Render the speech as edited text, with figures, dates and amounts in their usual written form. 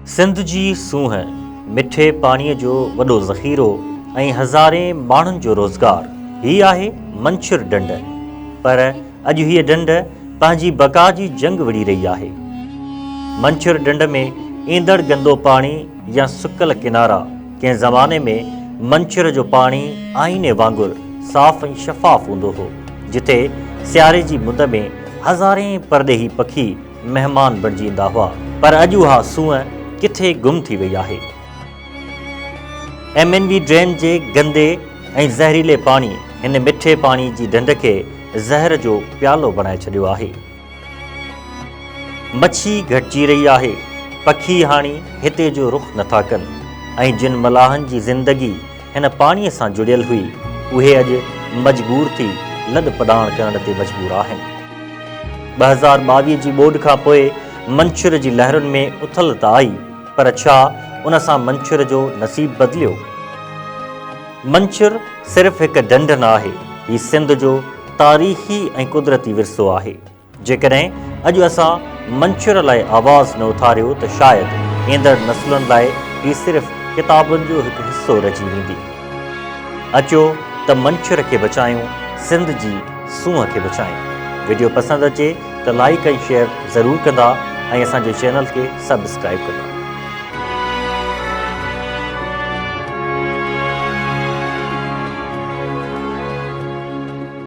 سنڌ جي سونهن، مٺي پاڻيء جو وڏو ذخيرو ۽ هزارين ماڻهن جو روزگار، هي آهي منڇر ڍنڍ. پر اڄ هيء ڍنڍ پنهنجي بقا جي جنگ وڙهي رهي آهي. منڇر ڍنڍ ۾ ايندڙ گندو پاڻي يا سڪل ڪنارا ڪنهن زماني ۾ منڇر جو پاڻي آئيني وانگر صاف ۽ شفاف هوندو هو، جتي سياري جي مند ۾ هزارين پرڏيهي پکي مهمان بڻجي ايندا هئا، پر اڄ اها سونهن ڪٿي گم ٿي وئي آهي. ايم اين وي ڊرين جي گندي ۽ زهريلي پاڻي هن مٺي پاڻي جي ڍنڍ کي زهر جو پيالو بڻائي ڇڏيو آهي. مڇي گهٽجي رهي آهي، پکي هاڻي هتي جو رخ نٿا ڪن ۽ جن ملاحن جي زندگي هن پاڻي سان جڙيل هئي، اهي اڄ مجبور ٿي لڏ پلاڻ ڪرڻ تي مجبور آهن. 2022 جي ٻوڏ کان پوء منڇر جي لهرن ۾ اٿل ته آئي، پر ڇا ان سان منڇر جو نصيب بدليو؟ منڇر صرف هڪ ڍنڍ نه آهي، هي سنڌ جو تاريخي ۽ قدرتي ورثو آهي. جيڪڏهن اڄ اسان منڇر لاء آواز نه اٿاريو ته شايد ايندڙ نسلن لاء هي صرف ڪتابن جو هڪ حصو رهجي ويندي. اچو ته منڇر کي بچايون، سنڌ جي سونهن کي بچايون. وڊيو پسند اچي ته لائيڪ ۽ شيئر ضرور ڪندا ۽ اسان جي چينل کي سبسڪرائيب ڪندا.